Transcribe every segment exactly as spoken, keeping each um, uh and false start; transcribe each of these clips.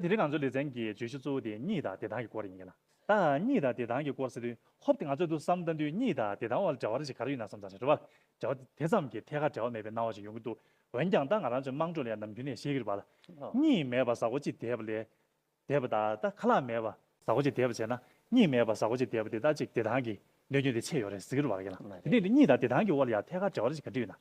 དེ་རིང་ང་ཚོའི་ལེ་ཚན་གྱི་བརྗོད་གཞི་གཙོ་བོ་དེ་གཉིད་དང་བདེ་ཐང་གི་སྐོར་ཡིན་གྱི་ལ། ད་གཉིད་དང་བདེ་ཐང་གི་སྐོར་ཟེར་དུས་ཧོབ་དེ་ང་ཚོས་འདུག་བསམ་བཏང་དུས་གཉིད་དང་བདེ་ཐང་བར་འབྲེལ་བ་རེ་ཞིག་ག་རེ་ཡོད་ན་བསམ་ཙང་ཞིག་རེད་བ། འབྲེལ་བ་དེ་ཙམ་གྱི་ཐད་ཀར་འབྲེལ་བ་མེད་པའི་སྣང་བ་ཞིག་ཡོང་གི་འདུག་འོན་ཀྱང་ད་ང་རང་ཚོའི་དམངས་ཁྲོད་ལ་ཡང་ནམ་རྒྱུན་ནས་བཤད་ཀྱི་རེད་བ་ལ། ཨོ། གཉིད་མེད་པར་ཟ་ཁོ་གཅིག་བསྡད་པ་ལས། བསྡད་པ་དང་ད་ཁ་ལག་མེད་པ། ཟ་ཁོ་གཅིག་བསྡད་པ་བྱས་ན་གཉིད་མེད་པ་ཟ་ཁོ་གཅིག་བསྡད་པ་དེ་ད་ཅིག་བདེ་ཐང་གི་གནོད་སྐྱོན་དེ་ཆེ་ཡོད་རེད་ཟེར་གྱི་རེད་བ་ལ། དེ་ནས་གཉིད་དང་བདེ་ཐང་གི་དབར་ལ་ཡང་ཐད་ཀར་འབྲེལ་བ་རེ་ཞིག་ག་འདྲ་ཡོད་ན།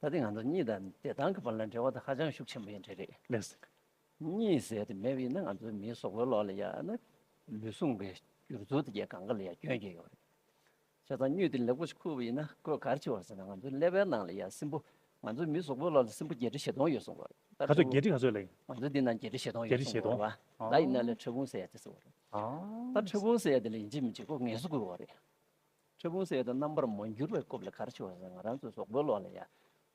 ད་ལྟ་ང་ཚོ་གཉིད་དང་བདེ་ཐང་གི་བར་ལ་འབྲེལ་བ་དེ་ཧ་ཅང་ཤུགས་ཆེན་པོ་ཡིན་འདྲ་རེད། ལགས་སོ། གཉིད་ཟེར་དེ་མེད་པ་ཡིན་ན་ང་ཚོའི་མིའི་གཟུགས་པོའི་ལོགས་ལ་ཡང་ན་ལུས་ཟུངས་ཀྱི་འགྱུར་ཚུལ་དེ་གས་གང་ག་ལ་ཡང་སྐྱོན་སྐྱེལ་ཡོད་རེད། བྱས་ཙང་གཉིད་དེ་ལེགས་པོ་ཞིག་ཁུག་པ་ཡིན་ན་ཁོས་ག་རེ་བྱེད་པ་ཟེར་ན་ང་ཚོའི་ཀླད་པའི་ནང་ལ་ཡང་སྲིན་པོ། ང་ཚོའི་མིའི་གཟུགས་པོའི་ལོགས་ལ་སྲིན་པོ་བརྒྱད་ཁྲི་བཞི་སྟོང་ཡོད་གསུངས་པ་རེད། ད་ག་ཚོད་ཁོ་བརྒྱད་ཁྲི་ག་ཚོད་ལ་ཡིན། ང་ཚོའི་འདི་ན་བརྒྱད་ཁྲི་བཞི་སྟོང་ཡོད་བརྒྱད་ཁྲི་བཞི་སྟོང་། གསུངས་པ་རེད་བ། ད་ཡིན་ན་ལས་ཁྲག་ཁུང་ཟེར་ཡ་དེ་ཟེར་བ་རེད། ད་ཁྲག་ཁུང་ཟེར་ཡ་དེ་ལ་ཡིན་གཅིག་མིན་གཅིག་ཁོ་ངལ་གསོ་དགོས་པ་རེད། ཁྲག་ཁུང་ཟེར་ཡ་དེ་རྣམ་པར་མ་འགྱུར་བའི་སྐབས་ལ་ག་རེ་བྱེད་པ་ཟེར་ན་ང་རང་ཚོའི་གཟུགས་པོའི་ལོགས་ལ་ཡ།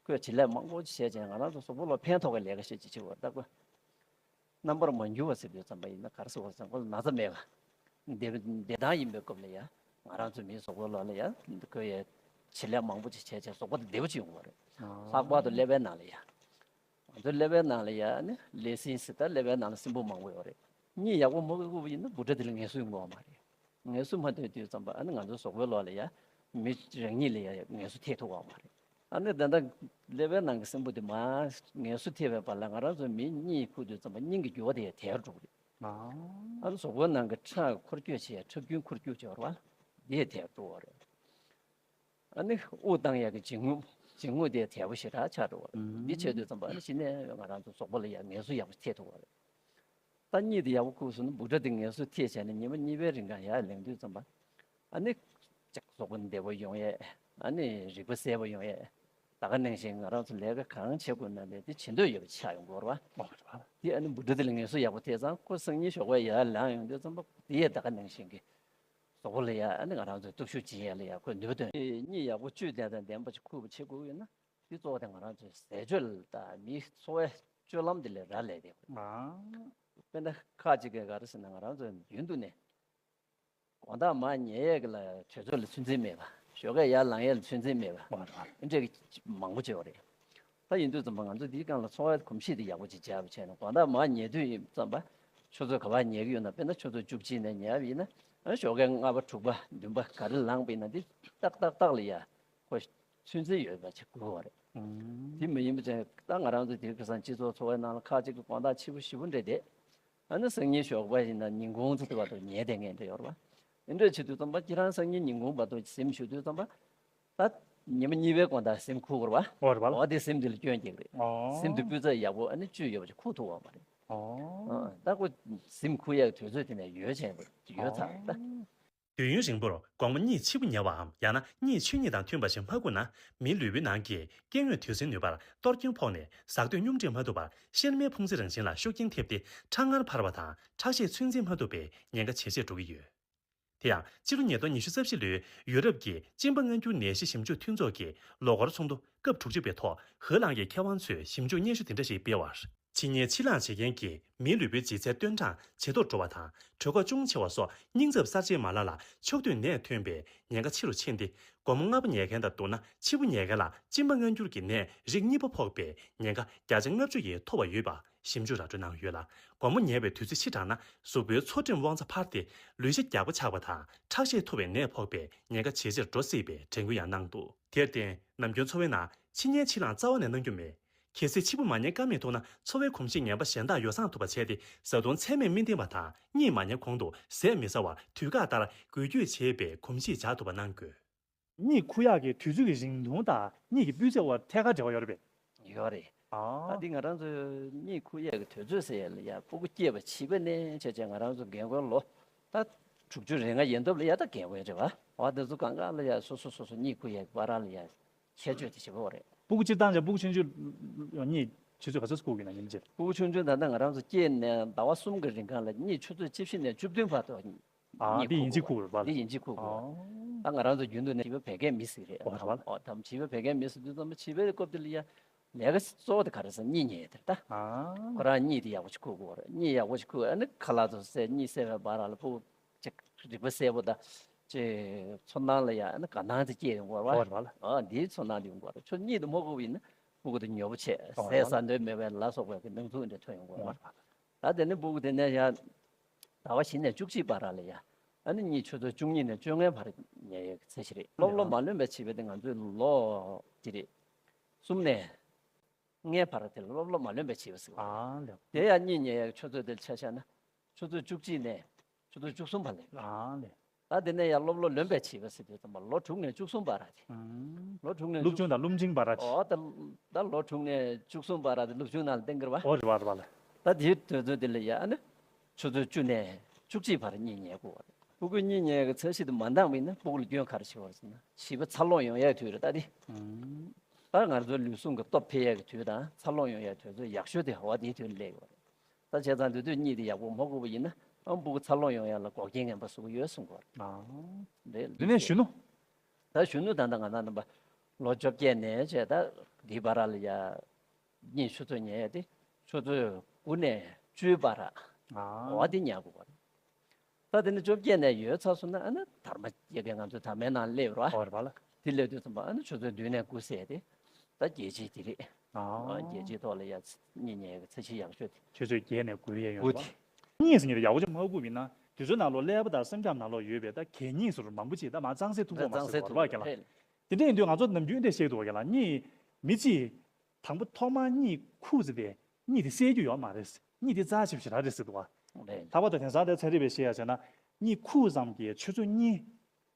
ཁོས་བྱེད་ལས་མང་པོ་ཅིག་བྱས་ཀྱང་ང་རང་ཚོའི་གཟུགས་པོའི་ལོགས་ཕན་ཐོགས་པའི་ལས་ཀ་ཞིག་ཅིག་བྱེད་པ་རེད་ད་ཁོ། རྣམ་པར་མ་འགྱུར་བ་ཟེར་དུས་ཙམ་པ་ཡིན་ན་ག་རེ་ཟེར་བ་ཟེར་ན་ཁོ་ལ་ན་ཚ་མེད་པ། བདེ་བདེ་ཐང་ཡིན་པའི་སྐབས་ལ་ཡ། ང་རང་ཚོ་མིའི་གཟུགས་པོའི་ལོགས་ལ་ཡ། ཁོས་ཡ། བྱེད་ལས་མང་པོ་ཅིག་བྱས་བྱས་གཟུགས་པོ་དེ་བདེ་པོ་ཅིག་ཡོང་བ་རེད། ལྷག་པར་དུ་ཀླད་པའི་ནང་ལ་ཡ། ང་ཚོའི་ཀླད་པའི་ནང་ལ་ཡ་ནི་ཀླད་སྲིན་ཟེར་ད་ཀླད་པའི་ནང་ལ་སྲིན་པོ་མང་པོ་ཡོད་རེད། གཉིད་ཡག་པོ་མ་ཁུག་པ་ཡིན་ན་འབུ་ཕྲ་དེ་ལ་ངལ་གསོ་ཡོང་གི་ཡོད་མ་རེད། ངལ་གསོ་མ་ཐོན་དུས་ཙམ་པ་ཨ་ནི་ང་ཚོའི་གཟུགས་པོའི་ལོགས་ལ་ཡ། མི་རང་ཉིད་ལ་ཡ་ངལ་གསོ་ཐེབས་ཐུབ་ཡོད་མ་རེད། ཨ་ནི་ད་ལྟ་ཀླད་པའི་ནང་གི་སྲིན་པོ་དེ་མར་ངལ་གསོ་ཐེབས་པའི་བར་ལ་ང་རང་ཚོ་མི་གཉིད་ཁུག་དུས་ཙམ་པ་སྙིང་གི་རྒྱུ་བ་དེ་ཡང་དལ་འགྲོ་གི་རེད། ཨ་ནི་གཟུགས་པོའི་ནང་གི་ཁྲག་འཁོར་སྐྱོད་བྱེད་ཡ་ཁྲག་རྒྱུན་འཁོར་སྐྱོད་བྱེད་པ་རེད་བ། དེ་ཡང་དལ་འགྲོ་བ་རེད། ཨ་ནི་དབུགས་བཏང་ཡ་གི་འབྱིན་རྔུབ། འབྱིན་རྔུབ་དེ་ཡང་དལ་པོ་ཞེ་དྲག་ཆགས་འགྲོ་བ་རེད། འདི་བྱེད་དུས་ཙམ་པ་ཨ་ནི་གཞི་ནས་ང་རང་ཚོ་གཟུགས་པོ་ལ་ཡ་ངལ་གསོ་ཡག་པོ་ཐེབས་ཐུབ་པ་རེད། ད་གཉིད་དེ་ཡག་པོ་ཁུག་སོང་ན་འབུ་ཕྲ་དེ་ངལ་གསོ་ཐེབས་བྱས་ནས་ཉི་མ་གཉིས་པའི་རིང་གང་ཡར་ལེན་དུས་ཙམ་པ། ཨ་ནི། ཅིག་གཟུགས་པོ་བདེ་པོ་ཡོང་ཡས། ཨ་ནི་རིག་པ་གསལ་པོ་ཡོང་ཡས། ད་ག་ནང་བཞིན་ང་རང་ཚོ་ལས་ཀ་གང་བྱེད་དགོས་ན་ལས་དེ་བྱེད་འདོད་ཡོད་པ་ཆགས་ཡོང་གི་ཡོད་རེད་བ། དེ་ཨ་ནི་འབུ་ཕྲ་དེ་ལ་ངལ་གསོ་ཡག་པོ་ཐེབས་ཙང་ཁོ་སང་ཉིན་ཞོགས་པ་ཡར་ལངས་ཡོང་དུས་ཙམ་པ་དེ་ཡས་ད་ག་ནང་བཞིན་གྱི། གཟུགས་པོ་ལ་ཡ་ཨ་ནི་ང་རང་ཚོའི་སྟོབས་ཤུགས་སྦྱིན་ཡས་ལ་ཡ་ཁོས་ནུས་པ་བཏོན། གཉིད་ཡག་པོ་བཅུད་ལྡན་དང་ལྡན་པ་ཅིག་ཁུག་པ་བྱེད་དགོས་ཡོད་ན། དེ་གཙོ་བོ་དེ་ང་རང་ཚོའི་ཟས་སྤྱོད་ལ་དང་མིའི་འཚོ་བའི་སྤྱོད་ལམ་དེ་ལས་རག་ལས་དེ། དཔེར་ན་ཁ་ཅིག་གིས་ག་རེ་ཟེར་ན་ང་རང་ཚོ་རྒྱུན་དུ་ནས། དགོང་དག་མར་ཉལ་ཡས་ཀྱི་ལ་དུས་ཚོད་ལ་ཚོད་འཛིན་མེད་པ། ཞོགས་ཀས་ཡར་ལངས་ཡས་ལ་ཚོད་འཛིན་མེད་པ། འདི་འདྲ་གི་མང་པོ་བྱས་པ་རེད། ད་ཡིན་དུས་ཙམ་པ་ང་ཚོ་འདིའི་སྒང་ལ་འཚོ་བའི་གོམས་གཤིས་དེ་ཡག་པོ་ཅིག་སྦྱར་བ་བྱས་ན་དགོང་དག་མར་ཉལ་དུས་ཡིན་ཙམ་པ། ཆུ་ཚོད་ག་པར་ཉལ་གི་ཡོད་ན་དཔེར་ན་ཆུ་ཚོད་བཅུ་གཅིག་ནས་ཉལ་བ་ཡིན་ན། ཨ་ཞོགས་ཀས་ལྔ་པ་དྲུག་པ་བདུན་པ་ག་རེ་ལངས་པ་ཡིན་ན་འདི་ཏག་ཏག་ཏག་ལ་ཡ། ཁོ་ཚོད་འཛིན་ཡོད་པ་ཅིག་དགོས་པ་རེད། དེ་མ་ཡིན་པ་ཅིག་ད་ང་རང་ཚོ་དེ་ཁ་སང་སྤྱི་ཚོགས་འཚོ་བའི་ནང་ལ་ཁ་ཅིག་གིས་དགོང་དག་ཕྱི་པོ་ཞེ་པོ་འདྲ་བསྡད། ཨ་ནི་སང་ཉིན་ཞོགས་པ་ཡིན་ན་ཉིན་གུང་ཚོ་དེ་བར་དུ་ཉལ་བསྡད་མཁན་འདྲ་ཡོད་རེད་བ། འདི་འདྲ་བྱེད་དུས་ཙམ་པ་ཁྱེད་རང་སང་ཉིན་ཉིན་གུང་བར་དུ་གཟིམ་བཞུགས་དུས་ཙམ་པ། ད་ཉི་མ་གཉིས་པའི་དགོང་དག་གཟིམ་ཁུག་དགོས་རེད་བ། འོ་རེད་བ། འོ་དེ་གཟིམ་དེ་ལ་སྐྱོན་སྐྱེ་གི་རེད། ཨོ། གཟིམ་དེ་སྤུས་ཚད་ཡག་པོ་ཨ་ནི་བཅུད་ཡོད་པ་ཅིག་ཁུག་ཐུབ་པ་མ་རེད། ཨོ། ཨ་ད་ཁོ་གཟིམ་ཁུག་ཡག་དུས་ཚོད་དེ་ནས་ཡོལ་ཕྱིན་པ་ཡོལ་ཚར་རེད་ད། དུས་ཡུན་རིང་པོར་དགོང་མོ་གཉིད་ཆེན་པོ་ཉལ་བའམ་ཡང་ན་གཉིད་ཆོས་ཉིད་དང་མཐུན་པ་ཞིག་མ་ཁུག་ན། མིའི་ལུས་པོའི་ནང་གི་སྐྱེ་དངོས་དུག་སྲིན་ནུས་པར་གཏོར་སྐྱོན་ཕོག་ནས་ཟགས་ཐོན་སྙོམས་སྒྲིག་མ་ཐུབ་པར་གཤེར་རྨེན་ཕུང་རྩི་རང་བཞིན་ལ་ཤུགས་རྐྱེན་ཐེབས་ཏེ་ཁྲག་མངར་འཕར་བ་དང་ཁྲག་ཤེད་ཚོད་འཛིན་མ་ཐུབ་པའི་ཉེན་ཁ་ཇེ་ཆེར་འགྲོ་གི་ཡོད། དེ་ཡང་ཕྱི་ལོ་ཉིས་སྟོང་ཉི་ཤུ་རྩ་བཞི་ལོའི་ཡུ་རོབ་ཀྱི་གཅིན་པ་མངར་འགྱུར་ནད་གཞི་ཞིབ་འཇུག་མཐུན་ཚོགས་ཀྱི་ལོ་འཁོར་ཚོགས་འདུ་སྐབས་དྲུག་ཅུ་པའི་ཐོག་ཧོ་ལན་གྱི་མཁས་དབང་ཚོས་ཞིབ་འཇུག་སྙན་ཞུ་དེ་འདྲ་ཞིག་སྤེལ་བར། ཕྱི་ཉལ་ཕྱི་ལངས་བྱེད་མཁན་གྱི་མིའི་ལུས་པོའི་ལྗིད་ཚད་སྟོན་གྲངས་ཇེ་མཐོར་འགྲོ་བ་དང་། གྲོད་ཁོག་ཅུང་ཆེ་བ་སོགས་སྙིང་ཚབ་གསར་བརྗེའི་མ་ལག་ལ་ཕྱོགས་བསྡུས་ནད་ཐོན་པའི་ཉེན་ཁ་ཆེ་རུ་ཕྱིན་ཏེ། སྒོར་མོ་ལྔ་པ་ཉལ་མཁན་དང་བསྡུར་ན་ཕྱི་པོ་ཉལ་མཁན་ལ་གཅིན་པ་མངར་འགྱུར་གྱི་ནད་རིགས་གཉིས་པ་ཕོག་པའི་ཉེན་ཁ་བརྒྱ་ཆ་ལྔ་བཅུ་ཡིས་མཐོ་བ་ཡོད་པ་ཞིབ་འཇུག་ར་སྤྲོད་གནང་ཡོད་ལ། སྒོར་མོ་ཉལ་བའི་དུས་ཚོད་ཕྱིས་དྲགས་ན་གཟུགས་པོའི་ཚོར་ཁྲིམས་དབང་རྩ་འཕར་ཏེ་ལུས་ཤ་རྒྱགས་པ་ཆགས་པ་དང་ཁྲག་ཤེད་མཐོ་བའི་ནད་ཕོག་པའི་ཉེན་ཁ་ཇེ་ཆེར་འགྲོ་སྲིད་པའི་དྲན་སྐུལ་ཡང་གནང་འདུག་དེར་བརྟེན་ནམ་རྒྱུན་འཚོ་བའི་ནང་ཕྱི་ཉལ་ཕྱི་ལངས་རྩ་བ་ནས་གནང་རྒྱུ་མེད། གལ་སྲིད་ཕྱི་པོ་མ་ཉལ་ཀ་མེད་ཐུག་ན་འཚོ་བའི་གོམས་གཤིས་ངན་པ་གཞན་དག་ཡོ་བསྲང་ཐུབ་པ་བྱས་ཏེ་བཟའ་བཏུང་ཚད་མས་མི་འདེང་བ་དང་གཉིད་མ་ཉལ་གོང་དུ་ཟས་མི་ཟ་བར་དུས་བཀག་ལྟར་འགུལ་སྐྱོད་བྱེད་པའི་གོམས་གཤིས་འཇགས་ཐུབ་པ་གནང་དགོས། གཉིད་ཁུག་ཡག་གི་དུས་ཚོད་ཀྱི་རིང་ཐུང་དང་གཉིད་ཀྱི་སྤུས་ཚད་དབར་ཐད་ཀར་འབྲེལ་བ་ཡོད་རེད་པས། ཡོད་རེད། ཨ། ད་འདི་ང་རང་ཚོའི་གཉིད་ཁུག་ཡག་གི་དུས་ཚོད་ཟེར་ཡག་ལ་ཡ་སྤུ་གུ་སྐྱེས་པ་བྱིས་པ་ནས་བྱས་བྱས་ང་རང་ཚོ་རྒན་རྒོན་ལོ་ད་དྲུག་ཅུ་རེ་ལྔ་ཡན་འདབ་ལ་ཡ་ད་རྒན་རྒོན་རེད་བ། འོ་དེ་ཚོ་གང་ག་ལ་ཡ་སོ་སོ་སོ་སོ་གཉིད་ཁུག་ཡག་གི་བར་ལ་ཡ་ཁྱད་ཆོས་དེ་ཞེ་པོ་རེད། སྤུ་གུ་སྤྱིར་བཏང་བྱས་སྤུ་གུ་ཆུང་ཆུང་གཉིད་ཆུ་ཚོད་ག་ཚོད་ཁུག་གི་ན་ཉིན་གཅིག་སྤུ་གུ་ཆུང་ཆུང་ད་ལྟ་ང་རང་ཚོ་སྐྱེས་ནས་ཟླ་བ་གསུམ་གྱི་རིང་གང་ལ་གཉིད་ཆུ་ཚོད་བཅུ་བཞི་ནས་བཅུ་བདུན་བར་དུ། ཨ། གཉིད་འདི་ཡིན་གཅིག་ཁུག་དགོས་རེད་པ། འདི་ཡིན་གཅིག་ཁུག་དགོས། ཨ། ད་ང་རང་ཚོ་རྒྱུན་དུ་ནས་བྱིས་པ་བད་ཀན་མི་ཟིག་རེད། ཨོ་རེད་པ། ཨོ་དམ་བྱིས་པ་བད་ཀན་མི་ཟིག་དུས་ཙམ་པ་བྱིས་པའི་སྐབས་དེ་ལ་ཡ་ལས་ཀ་གཙོ་བོ་དེ་ག་རེ་ཟེར་གཉིད་ཉལ་དེ་རེད་ད། ཨ། ཁོ་རང་གཉིད་དེ་ཡག་པོ་ཞིག་ཁུག་དགོས་རེད། གཉིད་ཡག་པོ་ཞིག་ཁུག་ཨ་ནི་ཁ་ལག་ཚོ་བཟས་གཉིད་སད་པའི་བར་ལ་སྤུ་གུ་ཅིག་རིག་པ་གསལ་པོ་དང་ཅིག་ཚོར་སྣང་ལ་ཡ་ཨ་ནི་དགའ་སྣང་དེ་སྐྱེ་ཡོང་དགོས་རེད་པ། ཨོ་རེད་པ་ལ། ཨ་འདིའི་ཚོར་སྣང་དེ་ཡོང་དགོས་རེད། ཁྱོད་གཉིད་དེ་མ་ཁུག་པ་ཡིན་ན་སྤུ་གུ་དེ་ཉོབ་པོ་བྱས། ཨོ་ཟས་རེད་པ་ཟ་ལ། འདོད་མེད་པའི་ལ་སོགས་པའི་གི་སྣང་ཚུལ་འདྲ་ཐོན་ཡོང་དགོས་རེད་པ། ཨོ་རེད་པ་ལ། ད་དེ་ནས་སྤུ་གུ་དེ་ནས་ཡ། ཟླ་བ་བཞི་ནས་བཅུ་གཅིག་བར་ལ་ཡ། ཨ་ནི་གཉིད་ཆུ་ཚོད་བཅུ་གཉིས་ནས་བཅོ་ལྔའི་བར་ཉལ་ཡས་ཀྱི་ཚད་གཞི་རེད། སློབ་ལོ་མ་ལོན་པའི་བྱིས་པ་དེ་ང་ཚོའི་ལོ་དེ་རེད། གསུམ་ནས་ལྔའི་བར་དེ་ལ་སློབ་ལོ་མ་ལོན་པའི་བྱིས་པ་ཟེར་བ། ཨ་ལེ། དེ་ཡང་གཉིད་ཉལ་ཡས་ཀྱི་ཆུ་ཚོད་དེ་ཆ་བཞག་ན། ཆུ་ཚོད་བཅུ་གཅིག་ནས་ཆུ་ཚོད་བཅུ་གསུམ་བར་ལ་ཡོད། ཨ་ལེ། ད་དེ་ནས་ཡང་སློབ་ལོ་ལོན་པའི་བྱིས་པ་ཟེར་དུས་ཙམ་པ་ལོ་དྲུག་ནས་བཅུ་གསུམ་བར་རེད། ཨང་། ལོ་དྲུག་ནས་སློབ་ཆུང་དང་སློབ་འབྲིང་བར་རེད། ཨོ་ད། ད་ལོ་དྲུག་ནས་བཅུ་གསུམ་བར་རེད། སློབ་ཆུང་ནང་ལ་བསྟན་གི་རེད་བ། ཨོ་རེད་བ་རེད་བ་ལ། ད་དེའི་དུས་ཚོད་དེ་ལ་ཡ་ཨ་ནི། ཆུ་ཚོད་བཅུ་ནས་བཅུ་གཅིག་བར་གཉིད་ཉལ་དགོས་པ་རེད། སྤུ་གུ་གཉིད་ཉལ་གི་ཚད་གཞི་དེ་མ་འདང་བ་ཡིན་ན་སྤུ་གུ་ལ་སྐྱོན་ག་རེ་ཆེ་བ་རེད་ཟེར་ན་བྱིས་པ་འཚར་ལོངས་ཡོང་ཡག་དུས་རེད་ད་དེ། ཨང་། ད་ང་ཚོའི་ལུས་ཟུངས་ཀྱི་སྟོབས་འཕེལ་ཡག་གི་དུས་དང་འཚར་ལོངས་ཡོང་ཡག་དུས་ཚོད་ཡག་ཤོས་དེ་འོ་དེའི་དུས་ལ་སླེབས་ཡོད་རེད། ད་བྱས་ཙང་དེ་དུས་གཉིད་དེ་ཡག་པོ་མ་ཁུག་པ་ཡིན་ན་ཨ་སྤུ་གུ་འཚར་ལོངས་ཡོང་ཡག་ལ་འགོག་རྐྱེན་ངན་པ་བཟོ་གི་ཡོད་གསུང་གི་ཡོད་རེད། ཨང་། རེད། དེ་ནས་གཞོན་ནུ། ད་གཞོན་ནུ་ད་ལྟ་ང་ཚོ་རྣམ་པ་ལོ་བཅོ་བརྒྱད་ནས་བྱས་ད་འདི་བར་ལ་ཡ་གཉིད་ཆུ་ཚོད་ཉལ་ཡ་དེ་ཆུ་ཚོད་དགུ་ནས་བཅུའི་བར། ཨང་། འོ་དེ་ཉལ་དགོས་པ་རེད། ད་དེ་ནི་བཅོ་བརྒྱད་ནས་ཡོལ་ཚར་སོང་ན་ཨ་ནི་དར་མ་སྐྱེ་མཁན་ང་ཚོའི་དར་མའི་ནང་སླེབས་རོགས། ཨོ་རེད་པ་ལ། དེ་སླེབས་དུས་ཙམ་པ་ཨ་ནི་ཆུ་ཚོད་བདུན་ནས་དགུ་ཟེར་ཏེ། ད་རྒྱལ་སྤྱིའི་དེ་རེད། ཨ། རྒྱལ་སྤྱིའི་ཐོག་ལ་ཡ་གཉིད་ཉལ་གི་ཚད་གཞི་ཡག་ཤོས་དེ། ཆུ་ཚོད་བརྒྱད་ནས་དགུ་ཡས་ཡོད་དགུ་རེད་པ། དེ། གཉིད་ཟེར་མཁན་དེ་ཡག་པོ་ཅིག་མ་ཁུག་པ་ཡིན་ན་དུས་ཚོད་ནང་ལོགས་ཀླད་པ་དང་སེམས་ཁམས་ནང་ལོགས་ཡོད་པའི་ད་གད་སྙིགས་ཟེར་མང་པོ་ཅིག་ད་མར་གཙང་སེལ་ཐུབ་ཀྱི་ཡོད་མ་རེད་ཟེར་བ་རེད་པ་རྒན་ལགས། དེ་འདྲ་ཡིན་དུས་ང་ཚོ་ནམ་རྒྱུན་འདི་འདྲ་བཤད་ཀྱི་འདུག་པ་རྒན་ལགས། གཉིད་མི་གཅིག་དང་པོ་ཐོག་མར་གཉིད་ཁུག་ཟེར་དེ་གཉིད་དེ་སད་རྒྱུ་ཡོད་མ་རེད། གཉིད་དེ་རྩ་ཆེ་བ་ཞེ་དྲག་རེད་ཟེར་འདུག་པ། རེད། ལྷག་པར་དུ་དེང་སང་དེ་ཚན་རིག་པས་བཤད་ཡ་བྱས་ན་གཉིད་ཁུག་ཙམ་གྱི་ཆུ་ཚོད་གཉིས་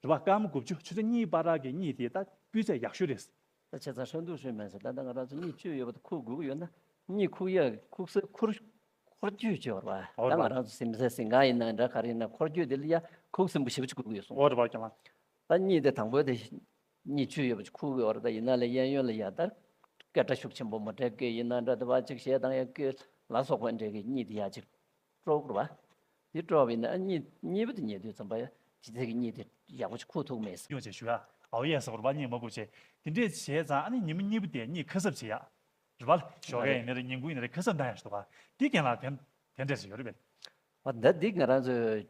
རེད་པ། སྐར་མ་དགུ་བཅུ་ཆུ་ཚོད་གཉིས་བར་གྱི་གཉིད་དེ་ད་སྤུས་ཚད་ཡག་ཤོས་རེད། ད་བྱས་ཙང་ཧྲན་ཏུང་ཧྲན་མན་ཟེར་ད་ལྟ་ང་རང་ཚོ་གཉིད་བཅུག་ཡོད་པ་དེ་ཁུག་དགོས་ཀྱི་ཡོད་ན་གཉིད་ཁུག་ཡ་ཁུག་སའི་འཁོར་འཁོར་སྐྱོད་ཅིག་ཡོད་རེད་པ། ཨོ་ད་རེད་པ། ང་རང་ཚོ་ཟིན་སའི་ཟིན་ཁང་ཡིན་ན་འདྲ་ག་རེ་ཡིན་ན་འཁོར་སྐྱོད་དེ་ལ་ཡ་ཁུག་ཟིན་པོ་ཞེ་པོ་ཅིག་དགོས་ཀྱི་ཡོད་གསུངས། ཨོ་རེད་པ་རྒན་ལགས། ད་གཉིད་དེ་དང་པོ་དེ་གཉིད་བཅུག་ཡོད་པ་ཅིག་ཁུག་གི་ཡོད་རེད། ད་ཡིན་ན་ལས་གཡས་གཡོན་ལ་ཡ་ད་སྐད་སྒྲ་ཤུགས་ཆེན་པོ་མ་འདྲ་སྐད་ཡིན་ན་འདྲ་དེ་བ་ཅིག་གཞས་བཏང་ཡ་སྐད་ལ་སོགས་པ་འདྲ་གི་གཉིད་དེ་ཡ་ཅིག་དཀྲོག་རེད་པ། དེ་དཀྲོག་པ་ཡིན་ན་ཨ་གཉིད་གཉིད་པ་དེ་ཉལ་དུས་ཙམ་པ་ཡ་ཇི་སྲིད་ཀྱི་གཉིད་དེ་ཡག་པོ་ཅིག་ཁུག་ཐུབ་མེད་ཟེར། ཡོང་བྱས་ཞུ་ཡ་ཨའོ་ཡས་ཟེར་བ་རེད་པ། གཉིད་མ་ཁུག་བྱས་དེ་འདྲས་བྱས་ཙང་ཨ་ནི་ཉི་མ་གཉིས་པ་དེ་གཉིད་ཁ་གསབ་བྱེད་ཡ་རེད་པ། ཞོགས་ཀས་ཡིན་ན་རེད་ཉིན་གུང་ཡིན་ན་རེད་ཁ་གསབ་གནང་ཡ་ཞིག་འདུག་ག་དེ་རྒན་ལགས་དེ་དེ་འདྲས་ཞིག་ཡོད་རེད་པས། ཨ་ད་འདི་ང་རང་ཚོའི་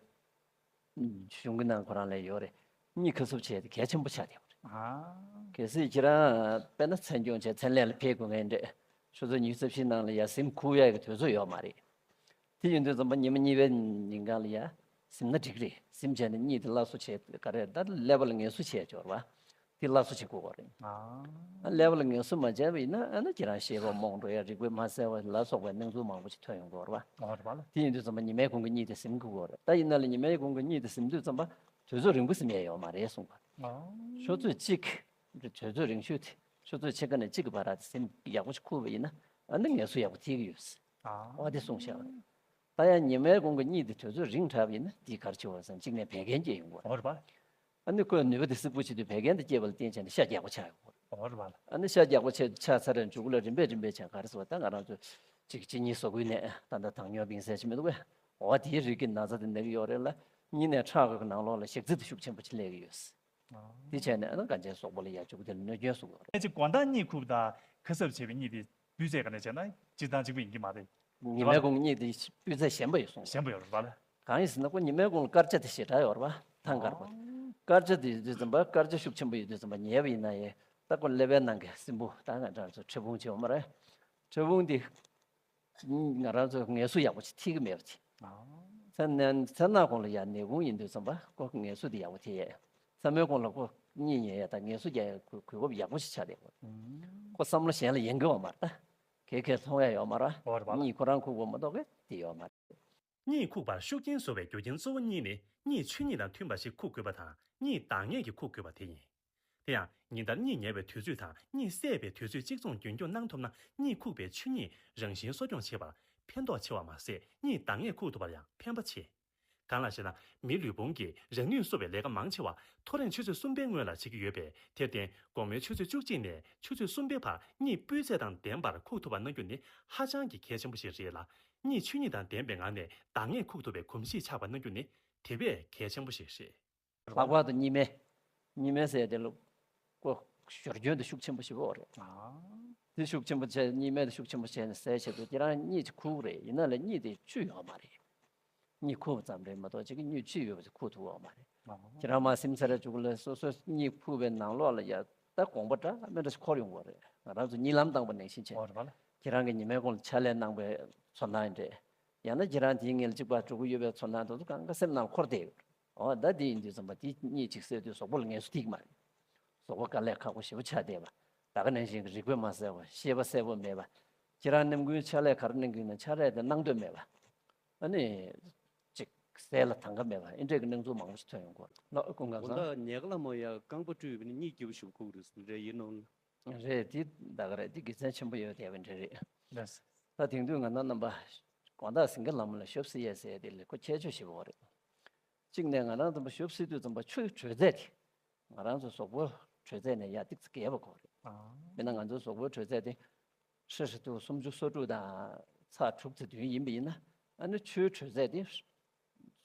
གཞུང་གི་ནང་ཁོ་རང་ལ་ཡོད་རེད། གཉིད་ཁ་གསབ་བྱས་ཏེ་གལ་ཆེན་པོ་ཆགས་བསྡད་པ་རེད། ཨ། གལ་སྲིད་ཁྱེད་རང་དཔེར་ན་མཚན་སྦྱོང་བྱས་མཚན་ལས་ལ་ཕེབས་དགོས་མཁན་འདྲ། ཆུ་ཚོད་ཉི་ཤུ་རྩ་བཞིའི་ནང་ལ་ཡ་གཟིམ་ཁུག་ཡག་གི་དུས་ཚོད་ཡོད་མ་རེད། དེ་ཡིན་དུས་ཙམ་པ་ཉི་མ་གཉིས་པའི་ཉིན་གང་ལ་ཡ་གཟིམ་ན་འགྲིག་རེད། གཟིམ་བྱས་ནས་གཉིད་དེ་སླར་གསོ་བྱས་ག་རེ་ད་ཀླད་པ་ལ་ངལ་གསོ་བྱས་འབྱོར་བ། དེ་སླར་གསོ་བྱེད་དགོས་པ་རེད། ཨ། ཀླད་པ་ལ་ངལ་གསོ་མ་བྱས་པ་ཡིན་ན་ཨ་ན་ཁྱེད་རང་ཤེས་རབ་རྨོངས་འགྲོ་ཡ་རིག་པ་མ་གསལ་བ་ལ་སོགས་པའི་སྣང་ཚུལ་མང་པོ་ཞིག་ཐོན་ཡོང་གི་ཡོད་རེད་པ། ཨོ་རེད་པ་ལ། དེ་ཡིན་དུས་ཙམ་པ་ཉི་མའི་གུང་གི་གཉིད་དེ་གཟིམ་དགོས་ཀྱི་ཡོད་རེད། ད་ཡིན་ན་ལ་ཉི་མའི་གུང་གི་གཉིད་དེ་གཟིམ་དུས་ཙམ་པ་དུས་ཚོད་རིང་པོ་གཟིམ་ཡས་ཡོད་མ་རེད་གསུངས་པ། ཨོ། ཆུ་ཚོད་གཅིག་དུས་ཚོད་རིང་ཤོས་དེ་ཆུ་ཚོད་ཕྱེད་ཀ་ནས་གཅིག་གི་བར་དེ་གཟིམ་ཡག་པོ་ཞིག་ཁུག་པ་ཡིན་ན་ཨ་ན་ངལ་གསོ་ཡག་པོ་ཐེབས་ཀྱི་ཡོད། ཨོ་དེ་གསུངས་བཞག་པ་རེད། ད་ཡང་ཉི་མའི་གུང་གི་གཉིད་དེ་དུས་ཚོད་རིང་དྲགས་པ་ཡིན་ན་དེས་ག་རེ་བྱེད་པ་རེད་ཟེར་ན་གཅིག་ནས་བད་ཀན་སྐྱེ་ཡོང་གི་ཡོད་རེད། ཨོ་རེད་པ། ཨ་ནི་ཁོས་ནུས་པ་དེ་གཟིགས་པོ་བྱེད་དུས་བད་ཀན་དེ་སྐྱེས་པ་ལ་བརྟེན་བྱས་ནས་ཤ་རྒྱགས་པོ་ཆགས་ཡོང་གི་རེད། ཨོ་རེད་པ་ལ། ཨ་ནི་ཤ་རྒྱགས་པོ་ཆགས་ཆགས་ཚར་རེ་མཇུག་ལ་རིམ་པས་རིམ་པས་བྱས་ག་རེ་ཟེར་བ་ད་ང་རང་ཚོ་གཅིག་གཅིན་སྙི་ཟོག་གུའི་ནད་ད་ལྟ་དང་ཉོ་བིང་ཟེར་གྱི་མི་འདུག་གས། འོ་དེའི་རིགས་ཀྱི་ན་ཚ་དེ་ན་གི་ཡོད་རེད་ལ་གཉིད་ནས་ཁྲག་གི་ནང་ལོགས་ལ་ཞག་རྩི་དེ་ཤུགས་ཆེན་པོ་ཅིག་སླེབས་ཀྱི་ཡོད། ཨ། དེ་བྱས་ནས་ཨ་ནི་གངས་ཅན་སོག་པོ་ལ་ཡ་མཇུག་དེ་ལ་གནོད་སྐྱོན་བཟོ་གི་ཡོད་རེད། ཨེ་ཅིག་དགོང་དག་གཉིད་ཁུག་དང་ཁ་གསབ་བྱས་པའི་གཉིད་དེ་སྤུས་ཚད་ག་ནས་བྱས་ན་སྤྱིར་བཏང་གཅིག་པ་ཡིན་གྱི་མ་རེད། ཉི་མའི་གུང་གཉིད་དེ་སྤུས་ཚད་ཞན་པ་ཡོད་གསུངས། ཞན་པ་ཡོད་རེད་པ་ལ། གང་ཡིན་ཟེར་ན་ཁོ་ཉི་མའི་གུང་ལ་དཀར་ཆ་དེ་ཞེ་དྲག་ཡོད་རེད་པ། ཐང་དཀར་པོ། ཨང་། དཀར་ཆ་དེ་ཡོད་དུས་ཙམ་པ་དཀར་ཆ་ཤུགས་ཆེན་པོ་ཡོད་དུས་ཙམ་པ་ཉལ་བ་ཡིན་ན་ཡང་ད་ཁོ་ཀླད་པའི་ནང་གི་སྲིན་བུ་ད་ང་རང་ཚོ་འཕྲལ་ཕུང་བྱེད་འོ་མ་རེད། འཕྲལ་ཕུང་དེ་ང་རང་ཚོ་ངལ་གསོ་ཡག་པོ་ཅིག་ཐེབས་ཀྱི་མེད་པ་ཅིག་ཨང་། མཚན་ནས་མཚན་ནག་གུང་ལ་ཡང་ནད་གུང་ཡིན་དུས་ཙམ་པ་ཁོ་ངལ་གསོ་དེ་ཡག་པོ་ཐེབས་ཡས། མཚན་མོའི་གུང་ལ་ཁོ་གཉིད་ཉལ་ཡས་དང་ངལ་གསོ་རྒྱག་ཡས་གོ་གོ་སྐབས་ཡག་པོ་ཞིག་ཆགས་བསྡད་ཡོད། ཨང་། ཁོ་བསམ་བློ་གཞན་ལ་ཡེངས་གི་ཡོད་མ་རེད་ད། གས་གས་མཐོང་ཡ་ཡོད་མ་རེད། ཨོ་རེད་པ་ལགས། གཉིད་ཁོ་རང་ཁུག་པ་མ་གཏོགས་གས་དེ་ཡོད་མ་རེད། གཉིད་ཁུག་པར་ཤུགས་རྐྱེན་བཟོ་བའི་རྒྱུ་རྐྱེན་གཙོ་བོ་གཉིས་ནི་གཉིད་ཆོས་ཉིད་དང་མཐུན་པ་ཞིག་ཁུག་དགོས་པ་དང་གཉིད་འདང་ངེས་ཀྱིས་ཁུག་དགོས་པ་དེ་ཡིན། དེ་ཡང་ཉིན་ལྟར་གཉིད་ཉལ་བའི་དུས་ཚོད་དང་གཉིད་སད་པའི་དུས་ཚོད་གཅིག་མཚུངས་རྒྱུན་འཁྱོངས་གནང་ཐུབ་ན་གཉིད་ཁུག་པའི་ཆོས་ཉིད་རང་བཞིན་གསོ་སྐྱོང་བྱེད་པར་ཕན་ཐོགས་ཆེ་བ་མ་ཟད་གཉིད་འདང་ངེས་ཁུག་ཐུབ་པར་ཡང་ཕན་པ་ཆེ། གང་ལགས་ཤེ་ན། མིའི་ལུས་ཕུང་གིས་རང་ནུས་གསོ་བའི་ལས་ཀ་མང་ཆེ་བ་ཐོ་རེངས་ཆུ་ཚོད་གསུམ་པའི་སྔོན་ལ་བྱེད་ཀྱི་ཡོད་པས་དེར་བརྟེན་དགོང་མོའི་ཆུ་ཚོད་བཅུ་གཅིག་ནས་ཆུ་ཚོད་གསུམ་པའི་བར་གཉིད་སྤུས་ཚད་དང་ལྡན་པར་ཁུག་ཐུབ་པ་གནང་རྒྱུ་ནི་ཧ་ཅང་གི་གལ་ཆེན་པོ་ཞིག་རེད་ལ། གཉིད་ཆོས་ཉིད་དང་ལྡན་པའི་ངང་ནས་འདང་ངེས་ཁུག་ཐུབ་པའི་གོམས་གཤིས་ཆགས་པ་གནང་རྒྱུ་ནི་དེ་བས་གལ་ཆེན་པོ་ཞིག་རེད། ལྷག་པར་དུ་གཉིད་སྨན། གཉིད་སྨན་ཟེར་དེ་ལ་ཀོ་ཞོར་སྐྱོན་དེ་ཤུགས་ཆེན་པོ་ཞིག་ཡོད་རེད། ཨ། དེ་ཤུགས་ཆེན་པོ་བྱས་གཉིད་སྨན་དེ་ཤུགས་ཆེན་པོ་བྱས་ནས་ཟས་བྱེད་དུས་ཁྱེད་རང་གཉིད་ཅིག་ཁུག་རེད། ཡིན་ན་ལས་གཉིད་དེ་བཅུད་ཡོད་མ་རེད། གཉིད་ཁུག་པ་ཙམ་རེད་མ་གཏོགས་ཅིག་གཉིད་བཅུད་ཡོད་པ་ཅིག་ཁུག་ཐུབ་ཡོད་མ་རེད། ཨ། ཁྱེད་རང་མར་སིམ་ཚར་རེ་བཅུག་ལས་སོ་སོའི་གཉིད་ཁུག་པའི་ནང་ལོགས་ལ་ཡ་ད་དགོངས་པ་འདྲ་མི་འདྲ་ཞིག་འཁོར་ཡོང་གི་རེད། ང་རང་ཚོ་གཉིད་ལམ་བཏང་པ་ནང་བཞིན་བྱས། ཨོ་རེད་པ་ལ། ཁྱེད་རང་གི་ཉི་མའི་གུང་ལ་ཕྱག་ལས་གནང་པའི་ཚོར་སྣང་ཡིན་འདྲ། ཡང་ན་ཁྱེད་རང་དེའི་ངལ་གཅིག་པ་འགྲོ་གི་ཡོད་པའི་ཚོར་སྣང་དེ་ཚོ་གང་ག་སེམས་ནང་འཁོར་བསྡད་ཡོད། འོ་ད་དེ་ཡིན་དུས་ཙམ་པ་དེ་གཉིས་གཅིག་བསྲེས་དུས་གཟུགས་པོ་ལ་ངལ་གསོ་ཐེབས་ཀྱི་མ་རེད། གཟུགས་པོ་དཀའ་ལས་ཁག་པོ་ཞེ་པོ་ཆགས་བསྡད་པ། ད་ག་ནང་བཞིན་གྱི་རིག་པ་མ་གསལ་བ། ཤེས་པ་གསལ་པོ་མེད་པ། ཁྱེད་རང་ནམ་རྒྱུན་ཕྱག་ལས་ག་རེ་གནང་གི་ཡོད་ན་ཕྱག་ལས་དེ་གནང་འདོད་མེད་པ། ཨ་ནི། ཅིག་ཟས་ལ་དང་ག་མེད་པ་ཨེ་འདྲས་ཀྱི་སྣང་ཚུལ་མང་པོ་ཞིག་ཐོན་ཡོང་གི་རེད། ལགས་ཀུན་དགའ་ལགས། ད་ཉལ་ཁ་ལ་མོ་ཡ་རྐང་པ་བཀྲུས་པ་ནི་གཉིད་སྐྱིད་པོ་ཞིག་ཁུག་རེད་རེད་ཡིན་ནོ། རེད་དེ་ད་ག་རེད་དེ་དགེ་མཚན་ཆེན་པོ་ཡོད་བསྡད་པ་འདྲ་རེད། ལགས། ད་དེང་དུས་ང་རང་རྣམ་པ་དགོང་དག་ཟིང་ག་ལ་མོ་ལ་ཞོབ་བསིལ་ཡས་ཟེར་དེ་ལས་ཁོ་ཁྱད་ཆོས་ཞེ་པོ་རེད། གཅིག་ནས་ང་རང་ཚོ་ཞོབ་བསིལ་དུས་ཙམ་པ་ཆུའི་དྲོད་ཚད་དེ། ང་རང་ཚོ་གཟུགས་པོ་དྲོད་ཚད་ནས་ཡར་ཏིག་ཙམ་རྒྱས་པ་དགོས་རེད། ཨ། དཔེར་ན་ང་ཚོའི་གཟུགས་པོའི་དྲོད་ཚད་དེ་ཧྲི་ཧྲི་དུ་སུམ་ཅུ་སོ་དྲུག་དང་ཚེག་དྲུག་ཙམ་བདུན་ཡིན་པ་ཡིན་ན། ཨ་ནི་ཆུའི་དྲོད་ཚད་དེ་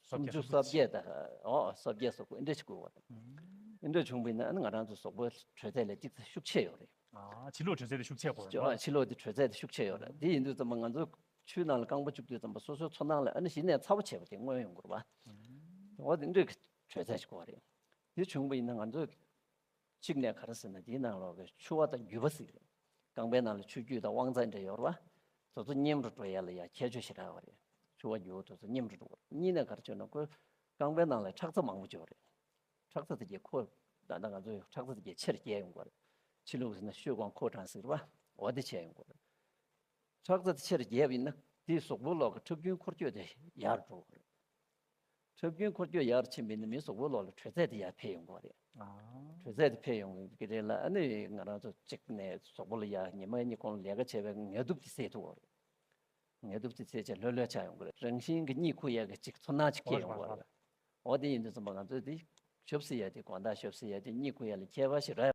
སུམ་ཅུ་སོ་བརྒྱད་དང་། འོ་སོ་བརྒྱད་སོ་དགུ་འདི་འདྲ་ཞིག་དགོས་པ་དང་། ཨ། འདི་འདྲ་བྱུང་བ་ཡིན་ན་ཨ་ནི་ང་རང་ཚོའི་གཟུགས་པོའི་དྲོད་ཚད་ལས་ཏིག་ཙམ་ཤུགས་ཆེ་ཡོད་རེད། ཨ། ཕྱི་ལོགས་དྲོད་ཚད་དེ་ཤུགས་ཆེ་དགོས་རེད། ཨ། ཕྱི་ལོགས་དེ་དྲོད་ཚད་དེ་ཤུགས་ཆེ་ཡོད་རེད། དེ་ཡིན་དུས་ཙམ་པ་ང་ཚོ་ཆུའི་ནང་ལ་རྐང་པ་བཅུག་དུས་ཙམ་པ་སོ་སོའི་ཚོར་སྣང་ལ་ཨ་ནི་གཞི་ནས་ཚ་པོ་བྱས་པ་དེ་མངོན་ཡོང་གི་རེད་པ། འོ་དེ་འདྲའི་དྲོད་ཚད་ཞིག་དགོས་རེད། དེ་བྱུང་བ་ཡིན་ན་ང་ཚོས་གཅིག་ནས་ག་རེ་ཟེར་ན་དེའི་ནང་ལོགས་ཀྱི་འཁྱུ་བ་དང་རྒྱུ་བ་ཟེར་གྱི་རེད། རྐང་པའི་ནང་ལ་ཆུ་རྒྱུས་དང་དབང་རྩ་འདྲ་ཡོད་རེད་པ། དེ་ཚོ་མཉམ་རུ་འགྲོ་ཡ་ལ་ཡ་ཁྱད་ཆོས་ཞེ་དྲག་ཡོད་རེད། འཁྱུ་བ་རྒྱུ་བ་དེ་ཚོ་མཉམ་རུ་འགྲོ་བ་རེད། གཉིས་ནས་ག་རེ་བྱས་ན་ཁོའི་རྐང་པའི་ནང་ལ་ཁྲག་རྩ་མང་པོ་ཅིག་ཡོད་རེད། ཁྲག་རྩ་དེ་གས་ཁོ་ད་ལྟ་ང་ཚོས་ཁྲག་རྩ་དེ་གས་ཆེར་རྒྱས་ཡོང་གི་རེད། ཕྱི་ལུགས་ཟེར་ན་ཤོག་གུ་ཁོག་གྲངས་ཟེར་བ། འོ་དེ་ཆེ་ཡོང་གི་རེད། ཁྲག་རྩ་དེ་ཆེར་རྒྱས་པ་ཡིན་ན་དེའི་གཟུགས་པོ་ལོགས་ཀྱི་ཁྲག་རྒྱུན་འཁོར་སྐྱོད་དེ་ཡར་འགྲོ་གི་རེད། ཁྲག་རྒྱུན་འཁོར་སྐྱོད་ཡར་ཕྱིན་པ་ཡིན་ན་མིའི་གཟུགས་པོ་ལོགས་ལ་དྲོད་ཚད་དེ་ཡར་འཕེལ་ཡོང་གི་རེད། ཨ། དྲོད་ཚད་དེ་འཕེལ་ཡོང་གི་རེད་ལ། ཨ་ནི་ང་རང་ཚོ་གཅིག་ནས་གཟུགས་པོ་ལ་ཡ་ཉི་མ་གཉིས་གོང་ལ་ལས་ཀ་བྱས་པའི་ངལ་དུབ་དེ་སེལ་ཐུབ་པ་རེད། ངལ་དུབ་དེ་སེལ་བྱས་ལྷོད་ལྷོད་ཆགས་ཡོང་གི་རེད། རང་བཞིན་གྱི་གཉིད་ཁུག་ཡས་ཀྱི་ཅིག་ཚོར་སྣང་ཅིག་སྐྱེ་ཡོང་གི་རེད། འོ་དེ་ཡིན་དུས་ཙམ་པ་ང་ཚོས་དེ་ཞོབ་བསིལ་ཡས་དེ་དགོང་དག་ཞོབ་བསིལ་ཡས་དེ་གཉིད་ཁུག་ཡས་ལ་ཁྱད་པར་ཞིག་རག